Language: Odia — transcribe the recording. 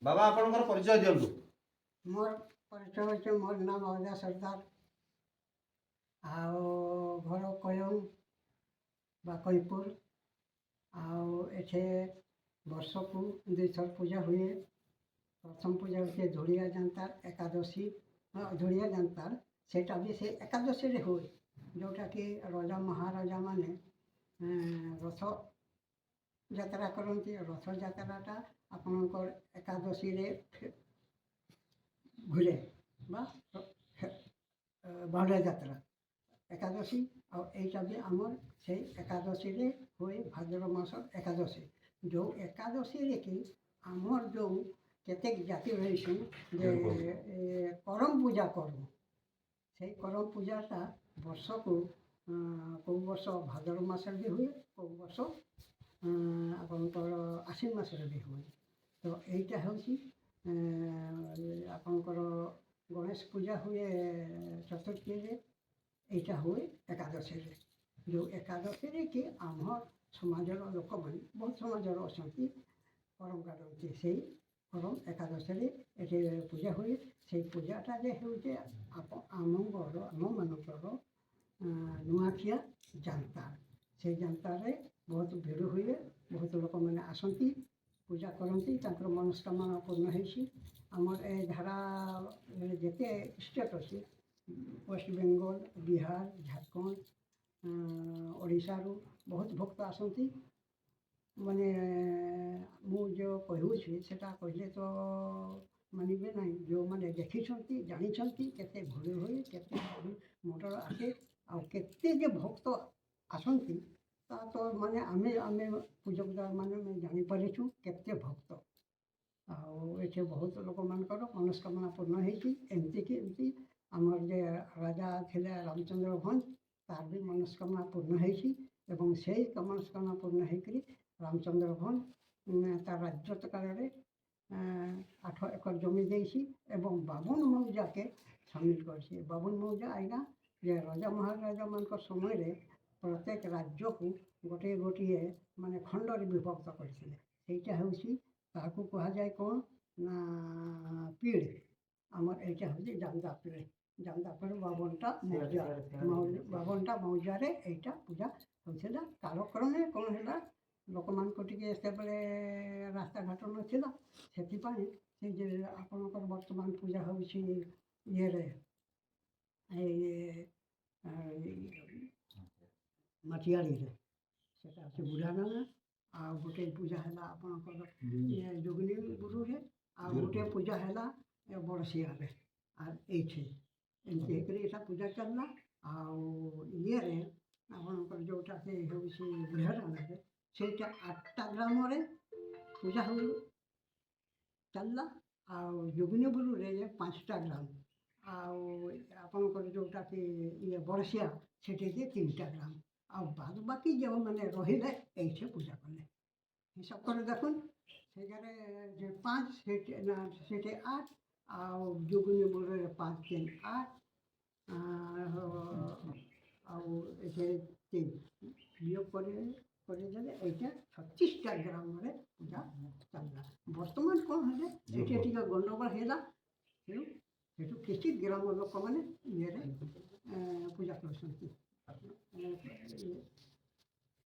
ବାବା, ଆପଣଙ୍କର ପରିଚୟ ଦିଅନ୍ତୁ। ମୋର ପରିଚୟ ହେଉଛି, ମୋର ନାମ ଅଜା ସର୍ଦ୍ଦାର ଆଉ ଘର କୟଂ ବା କଇପୁର। ଆଉ ଏଠି ବର୍ଷକୁ ଦୁଇଥର ପୂଜା ହୁଏ। ପ୍ରଥମ ପୂଜା ହେଉଛି ଧୂଳିଆ ଜାନ୍ତାର ଏକାଦଶୀ। ହଁ, ଧୂଳିଆ ଜାନ୍ତାର, ସେଇଟା ବି ସେ ଏକାଦଶୀରେ ହୁଏ, ଯେଉଁଟାକି ରଜା ମହାରାଜାମାନେ ରଥ ଯାତ୍ରା କରନ୍ତି। ରଥଯାତ୍ରାଟା ଆପଣଙ୍କର ଏକାଦଶୀରେ ଘୁରେ ବା ବାହୁଡ଼ା ଯାତ୍ରା ଏକାଦଶୀ। ଆଉ ଏଇଟା ବି ଆମର ସେଇ ଏକାଦଶୀରେ ହୁଏ, ଭାଦ୍ରବ ମାସ ଏକାଦଶୀ। ଯେଉଁ ଏକାଦଶୀରେ କି ଆମର ଯେଉଁ କେତେକ ଜାତି ରହିଛନ୍ ଯେ କରମ ପୂଜା କରୁ, ସେଇ କରମ ପୂଜାଟା ବର୍ଷକୁ କେଉଁ ବର୍ଷ ଭାଦ୍ରବ ମାସରେ ବି ହୁଏ, କେଉଁ ବର୍ଷ ଆପଣଙ୍କର ଆଶ୍ୱିନ ମାସରେ ବି ହୁଏ। ତ ଏଇଟା ହେଉଛି ଆପଣଙ୍କର ଗଣେଶ ପୂଜା ହୁଏ ଚତୁର୍ଥୀରେ, ଏଇଟା ହୁଏ ଏକାଦଶୀରେ। ଯେଉଁ ଏକାଦଶୀରେ କି ଆମ ସମାଜର ଲୋକମାନେ, ବହୁତ ସମାଜର ଅଛନ୍ତି, କରମ କାଟନ୍ତି। ସେଇ କରମ ଏକାଦଶୀରେ ଏଠି ପୂଜା ହୁଏ। ସେଇ ପୂଜାଟା ଯେ ହେଉଛି ଆମଙ୍କର, ଆମମାନଙ୍କର ନୂଆଖିଆ ଜାନ୍ତା। ସେଇ ଜାନ୍ତାରେ ବହୁତ ଭିଡ଼ ହୁଏ, ବହୁତ ଲୋକମାନେ ଆସନ୍ତି, ପୂଜା କରନ୍ତି, ତାଙ୍କର ମନସ୍କାମନା ପୂର୍ଣ୍ଣ ହେଇଛି। ଆମର ଏ ଧାରା ଯେତେ ଷ୍ଟେଟ୍ ଅଛି, ୱେଷ୍ଟବେଙ୍ଗଲ, ବିହାର, ଝାଡ଼ଖଣ୍ଡ, ଓଡ଼ିଶାରୁ ବହୁତ ଭକ୍ତ ଆସନ୍ତି। ମାନେ ମୁଁ ଯେଉଁ କହୁଛି, ସେଟା କହିଲେ ତ ମାନିବେ ନାହିଁ। ଯେଉଁମାନେ ଦେଖିଛନ୍ତି, ଜାଣିଛନ୍ତି କେତେ ଭିଡ଼ ହୁଏ, କେତେ ଗାଡ଼ି ମଟର ଆସେ ଆଉ କେତେ ଯେ ଭକ୍ତ ଆସନ୍ତି, ତା ତ ମାନେ ଆମେ ପୂଜକ ମାନେ ଆମେ ଜାଣିପାରିଛୁ କେତେ ଭକ୍ତ। ଆଉ ଏଠି ବହୁତ ଲୋକମାନଙ୍କର ମନସ୍କାମନା ପୂର୍ଣ୍ଣ ହେଇଛି। ଏମିତିକି ଏମିତି ଆମର ଯେ ରାଜା ଥିଲେ ରାମଚନ୍ଦ୍ର ଭଞ୍ଜ, ତାର ବି ମନସ୍କାମନା ପୂର୍ଣ୍ଣ ହେଇଛି ଏବଂ ସେଇ ମନସ୍କାମନା ପୂର୍ଣ୍ଣ ହେଇକରି ରାମଚନ୍ଦ୍ର ଭଞ୍ଜ ତା ରାଜତ୍ୱ କାଳରେ 8 ଏକର ଜମି ଦେଇଛି ଏବଂ ବାବନ ମୌଜାକେ ସାମିଲ କରିଛି। ବାବନ ମୌଜା ଆଜ୍ଞା, ଯେ ରଜା ମହାରାଜାମାନଙ୍କ ସମୟରେ ପ୍ରତ୍ୟେକ ରାଜ୍ୟକୁ ଗୋଟିଏ ଗୋଟିଏ ମାନେ ଖଣ୍ଡରେ ବିଭକ୍ତ କରିଥିଲେ। ସେଇଟା ହେଉଛି, ତାହାକୁ କୁହାଯାଏ କ'ଣ ନା ପିଢ଼। ଆମର ଏଇଟା ହେଉଛି ଜାନ୍ଦା ପିଢ଼। ଜାନ୍ଦା ପିଢ଼ 52ଟା ମୌଜା, 52ଟା ମୌଜାରେ ଏଇଟା ପୂଜା ହେଉଥିଲା। କାଳକ୍ରମେ କ'ଣ ହେଲା, ଲୋକମାନଙ୍କୁ ଟିକେ ସେତେବେଳେ ରାସ୍ତାଘାଟ ନଥିଲା, ସେଥିପାଇଁ ସେ ଯେ ଆପଣଙ୍କର ବର୍ତ୍ତମାନ ପୂଜା ହେଉଛି ଇଏରେ, ଏଇ ମାଟିଆଳିରେ, ସେଟା ହେଉଛି ବୁଢ଼ାନାନା। ଆଉ ଗୋଟେ ପୂଜା ହେଲା ଆପଣଙ୍କର ଇଏ ଯୋଗିନୀ ବୁରୁରେ, ଆଉ ଗୋଟେ ପୂଜା ହେଲା ଏ ବଡ଼ସିଆରେ, ଆଉ ଏଇଠି ଏମିତି ହେଇକରି ଏଇଟା ପୂଜା ଚାଲିଲା। ଆଉ ଇଏରେ ଆପଣଙ୍କର ଯେଉଁଟା ସେ ହେଉଛି ବୁଢ଼ାନାନାରେ, ସେଇଟା ଆଠଟା ଗ୍ରାମରେ ପୂଜା ହଉ ଚାଲିଲା। ଆଉ ଯୋଗିନୀବୁରୁରେ ଯେ ପାଞ୍ଚଟା ଗ୍ରାମ, ଆଉ ଆପଣଙ୍କର ଯେଉଁଟା କି ଇଏ ବଡ଼ସିଆ, ସେଠି ଯେ ତିନିଟା ଗ୍ରାମ, ଆଉ ବାଦ ବାକି ଯେଉଁମାନେ ରହିଲେ ଏଇଠି ପୂଜା କଲେ। ହିସାବ କରି ଦେଖୁନ୍, ସେଇଟାରେ ଯେ ପାଞ୍ଚ, ସେଠି ନା ସେଠି ଆଠ, ଆଉ ଯୋଗିନୀବୁରୁରେ ପାଞ୍ଚ ତିନି ଆଠ, ଆଉ ଏଠି ତିନି ବିୟୋଗ କରି କରିଦେଲେ ଏଇଟା 36ଟା ଗ୍ରାମରେ ପୂଜା ଚାଲିଲା। ବର୍ତ୍ତମାନ କ'ଣ ହେଲେ, ଏଠି ଟିକେ ଗଣ୍ଡଗୋଳ ହେଲା, ତେଣୁ ସେଠୁ କିଛି ଗ୍ରାମ ଲୋକମାନେ ଇଏରେ ପୂଜା କରୁଛନ୍ତି।